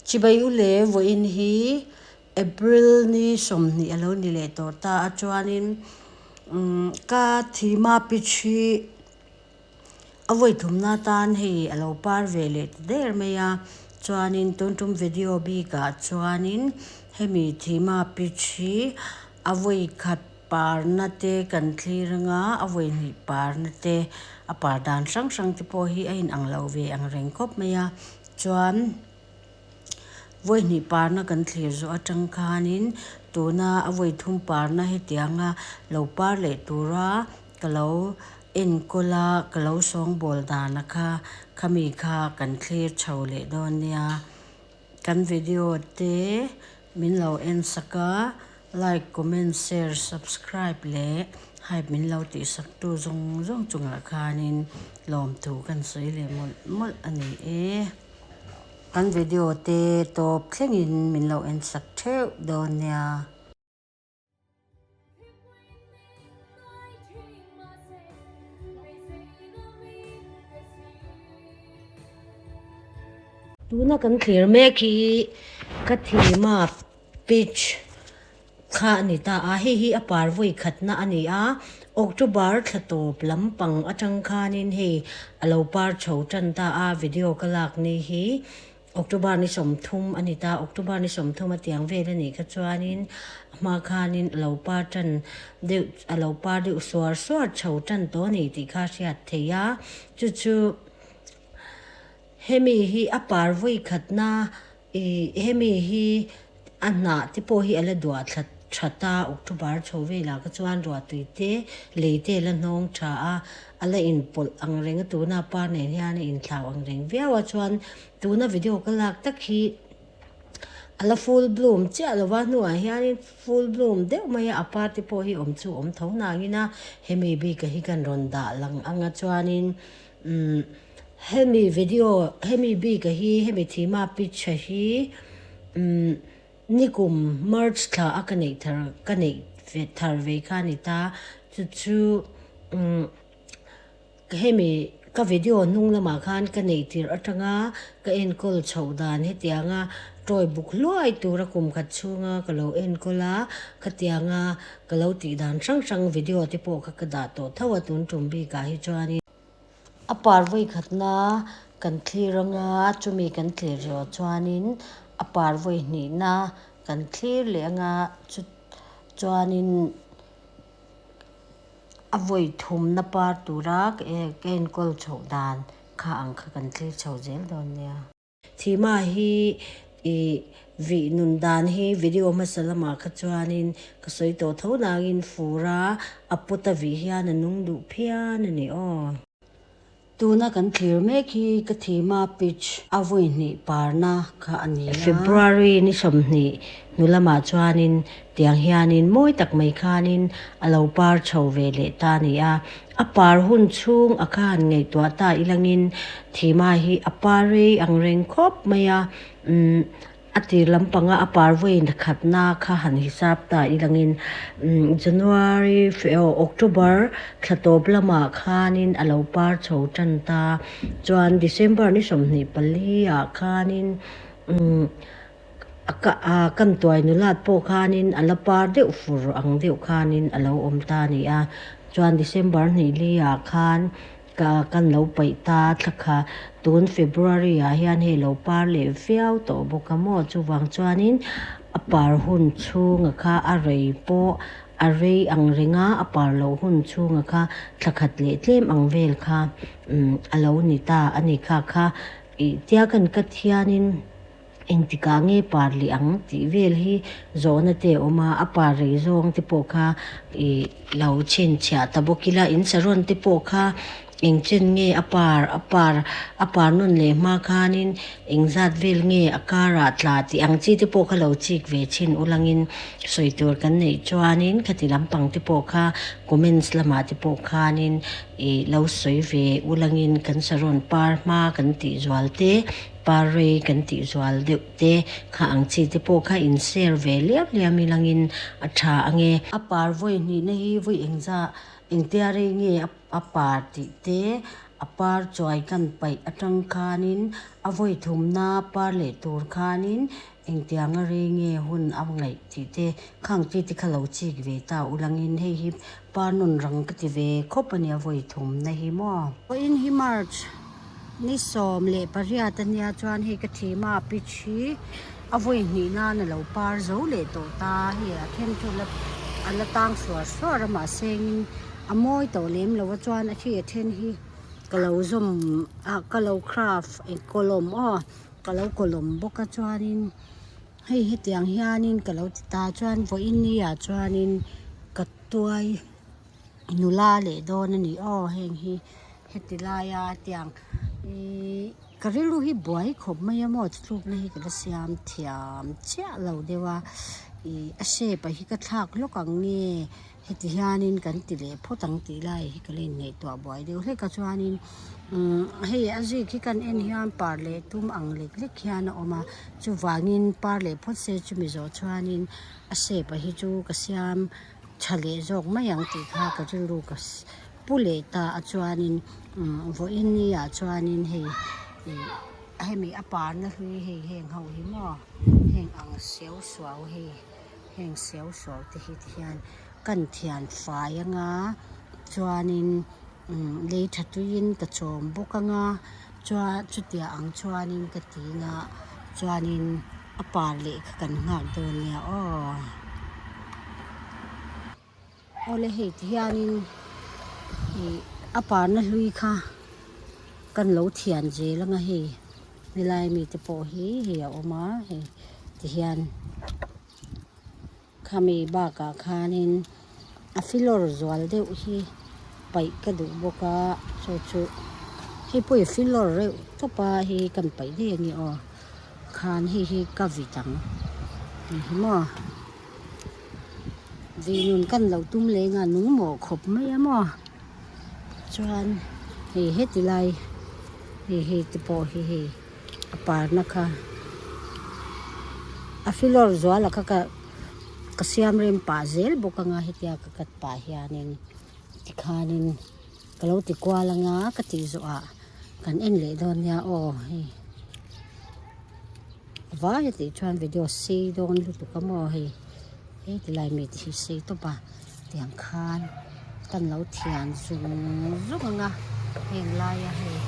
Chibai u le vawiin hi April ni 20 a lo ni leh tawh ta a chuanin umm ka thima pitch hi a vawi thumna atan hei a lo par ve leh ta der mai a chuanin tun tum video bikah chuanin hemi thima pitch hi a vawi khat Parna te kan thlir anga a vawi hnih parna te a par dan hrang hrang te pawh hi a inang lo ve ang reng khawp mai a chuan vawi hnih parna kan thlir zawh atang khanin tuna a vawi thum parna hetianga lo par leh tura ka lo enkawl a ka lo sawngbawl dana kha khami kha kan thlir chho leh dawn nia. Kan video te min lo en sak a, like, comment, share, subscribe leh hype min lo tih sak tu zawng zawng chungah khanin lawmthu kan sawi leh mawlh mawlh a ni e. Kan video te tawp thlengin min lo en sak theuh dawn nia. Tuna kan thlir mek hi ka thima pitch kha a ni ta a, hei hi a par vawi khatna a ni a, October thla tawp lampang atang khanin hei a lo par chho tan ta a, video ka lak ni hi. October ni 30 a ni ta, October ni 30 a tiang vel a nih kha chuanin a hma khanin a lo par tan deuh a lo par deuh suar suar chho tan tawh a ni tih kha a hriat theih a, chu chu hemi hi a par vawi khatna ih hemi hi A hnah te pawh hi a la duah thla tha ta, October chho velah kha chuan ruahtui te, lei te a la hnawng tha a, a la inpawlh ang reng a, tuna par nen hian a inthlau ang reng viau a, chuan tuna video ka lak tak hi a la full bloom chiah lo va, hnuah hianin full bloom deuh mai a, a par te pawh hi awm chu awm tho nangin a, hemi bik hi kan rawn dah lang ang a chuanin umm hemi video hemi bik hi hemi thima picture hi. Umm nikum March thla a ka neih thar ka neih ve thar ve kha a ni ta chu chu umm hemi ka video hnung lamah khan ka neih tirh atanga ka enkawl chhoh dan hetianga tawi buk hluai tura kum khat chhunga ka lo enkawl a khatianga ka lo tih dan hrang hrang video te pawh kha ka dah tawh tho a tun tum bikah hi chuanin. A par vawi khatna kan thlir anga chumi kan thlir zawh chuanin a par vawi hnihna kan thlir leh anga chu chuanin a vawi thumna par tura ka enkawl chhoh dan kha ang kha kan thlir chho zel dawn nia. Thima hi i vih nun dan hi video hmasa lamah kha chuanin ka sawi tawh tho nangin fura a pawt a vih hian a nung duh phian a ni aw. Tuna kan thlir mek hi ka thima pitch a vawi hnih parna kha a ni a. February ni 20 hnu lamah chuanin tiang hianin mawi tak mai khanin a lo par chho ve leh ta a ni a. A par hun chhung a khan ngaihtuah ta ilangin Thima hi a par rei ang reng khawp mai a, umm a tir lampanga a par vawiin khatna kha han hisap ta ilangin umm January aw October thla tawp lamah khanin a lo par chho tan ta, chuan December ni 24 ah khanin umm A kan tuai nulat pawh khanin a la par deuh fur ang deuh khanin a lo awm ta a ni a, chuan December hnih li ah khan ka kan lo paih ta thla kha tun February ah hian hei lo par leh viau tawh bawk a maw chuvang chuanin a par hun chhunga kha a rei pawh a rei ang reng a, a par loh hun chhunga kha thla khat leh tlem ang vel kha a lo ni ta a ni kha kha ih tia kan cut hianin. Engtikah nge par leh ang tih vel hi zawhna te a awm a, a par rei zawng te pawh kha ih lo chhinchhiah ta bawk ila, in saron te pawh kha eng chen nge a par a par a par nawn leh hma khanin eng zat vel nge a karah tla tih ang chi te pawh kha lo chik ve chhin ulangin sawi tur kan neih chuanin khati lampang te pawh kha comments lamah te pawh khanin ih lo sawi ve ulangin kan saron par hma kan tih zual te. Parei kan tih zual deuh te kha ang chi te pawh kha in share ve liam liam ilangin a tha ange. A par vawi hnihna hi vawi engzah engtia rei nge a par tih te, A par chuai kan paih atang khanin a vawi thumna par leh tur khanin engtianga rei nge hun a ngaih tih te khang chi te kha lo chik ve ta ulangin hei hi par nun rang ka ti ve khawp a nia vawi thumna hi maw. Vawiin hi March ni 18 a nia chuan hei ka thima pitch hi a vawi hnih nan a lo par zo leh tawh ta hei a then chu a la tang suar suar a mahse engin a mawi tawh lem lo a chuan a khi a then hi ka lo zawm ah ka lo craft eng kawlawm aw ka lo kawlawm bawk a chuanin hei hetiang hianin ka lo ti ta chuan vawiin ni ah chuanin ka tuai nula leh dawn a ni aw heng hi heti laia tiang ihh ka rilru hi buai khawp mai a maw chuthlukna hi ka la siam thiam chiah lo deuh a ih a shape ah hi ka thlak lawk ang nge heti hianin kan ti leh phawt ang tih lai hi ka la inngaihtuah buai deuh hlek a chuanin umm hei a zik hi kan en hian par leh tum ang lek lek hian a awm a chuvangin par leh phawt se chumi zawh chuanin a shape ah hi chu ka siam tha leh zawk mai ang tih kha ka rilru ka pu leh ta a chuanin umm vawiin ni ah chuanin hei ih hemi a parna hlui hei heng ho hi maw heng ang siau suau hei heng siau suau te hi ti hian kan thian fai anga chuanin umm lei tha tuiin ka chawm bawk anga chuan chutiang ang chuanin ka ti anga chuanin a par leh kha kan nghak dawn nia aw. Awle hei ti hianin ih a parna hlui kha kan lo thian zel anga hei helai mi te pawh hi hei a awm a hei ti hian khami bakah khanin a filawr zual deuh hi paih ka duh bawk a chu chu hei pawh hi filawr reuh tawp a hei hi kan paih daih a ni aw khan hei hi ka vit ang hei hi maw. Vih nun kan lo tum leng a nung mawh khawp mai a maw chuan hei heti lai hei hei te pawh hi hei a parna kha a filawr zuala kha ka ka siam rem pah zel bawk anga hetia ka cut pah hianin tikhanin ka lo ti kual anga ka tih zawh ah kan en leh dawn nia aw hei. Vai a tih chuan video sei dawn lutuk a maw hei he ti lai mi te hi sei tawp a tiang khan kan lo thian zung zung ang a heng laia hei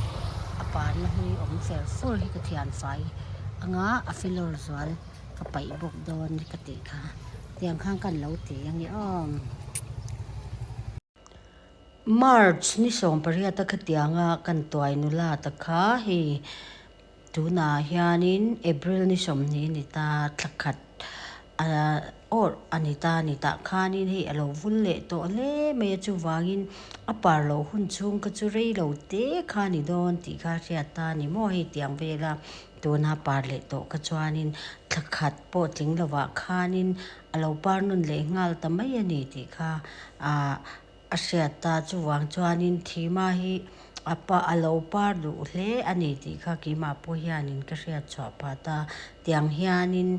a parna hi awm fer fur hi ka thian fai anga a filawr zual ka paih bawk dawn ka tih kha tiang khan kan lo ti a ni aw. March ni 18 a khatianga kan tuai nula ta kha hei tunah hianin April ni 20 ni ta thla khat awrh a ni ta ni tah khanin hei a lo vul leh tawh hle mai a chuvangin a par loh hun chhung kha chu rei lo te kha a ni dawn tih kha a hriat ta a ni maw hei tiang vela tuna par leh tawh kha chuanin thla khat pawh tling lovah khanin a lo par nun leh nghal ta mai a ni tih kha ah a hriat ta. Chuvang chuanin thima hi a pa a lo par duh hle a ni tih kha keimah pawh hianin ka hriat chhuah phah ta. Tiang hianin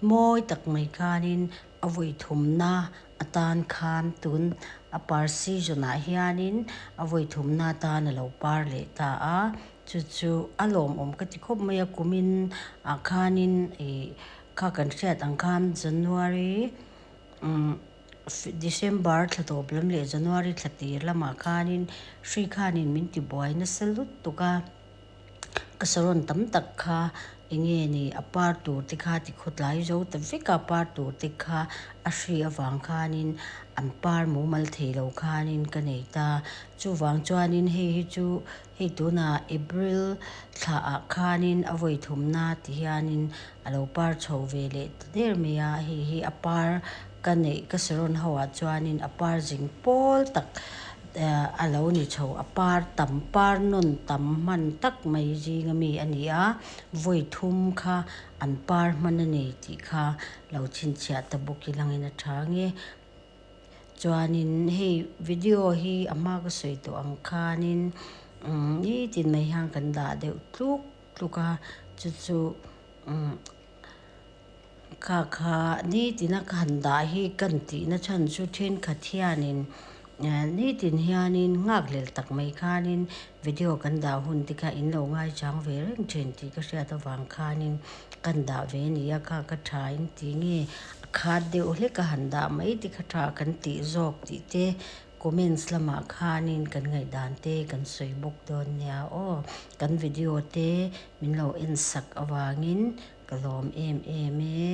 mawi tak mai khanin a vawi thumna atan khan tun a par season ah hianin a vawi thumna atan a lo par leh ta a. Chu chu a lawmawm ka ti khawp mai a kumin ah khanin ih Kha kan hriat ang khan January umm December thla tawp lam leh January thla tir lamah khanin hri khanin min ti buai nasa lutuk a, ka saron tam tak kha eng nge ni a par tur te kha ti khawtlai zo ta vek a, par tur te kha a hri avang khanin an par mumal thei lo khanin ka nei ta. Chuvang chuanin hei hi chu Hei tunah April thla ah khanin a vawi thumna ti hianin a lo par chho ve leh ta der mai a, hei hi a par ka neih ka saron ho ah chuanin a par zing pawl tak a lo ni chho a par tam par nawn tam hman tak mai zing ami a ni a, vawi thum kha an par hman a ni tih kha lo chhinchhiah ta bawk i langin a tha nge. Chuanin hei video hi a hma ka sawi tawh ang khanin umm nitin mai hian kan dah deuh tluk tluk a chu chu umm kha kha nitina ka han dah hi kan tihna chhan chu thenkhat hianin. Nitin hianin nghakhlel tak mai khanin video kan dah hun te kha in lo ngaichang ve reng thin tih ka hriat avang khanin kan dah ve a ni a, kha ka tha in ti nge a khat deuh hlek a han dah mai te kha tha kan tih zawk tih te comments lamah khanin kan ngaihdan te kan sawi bawk dawn nia aw. Kan video te min lo en sak avangin ka lawm em em e.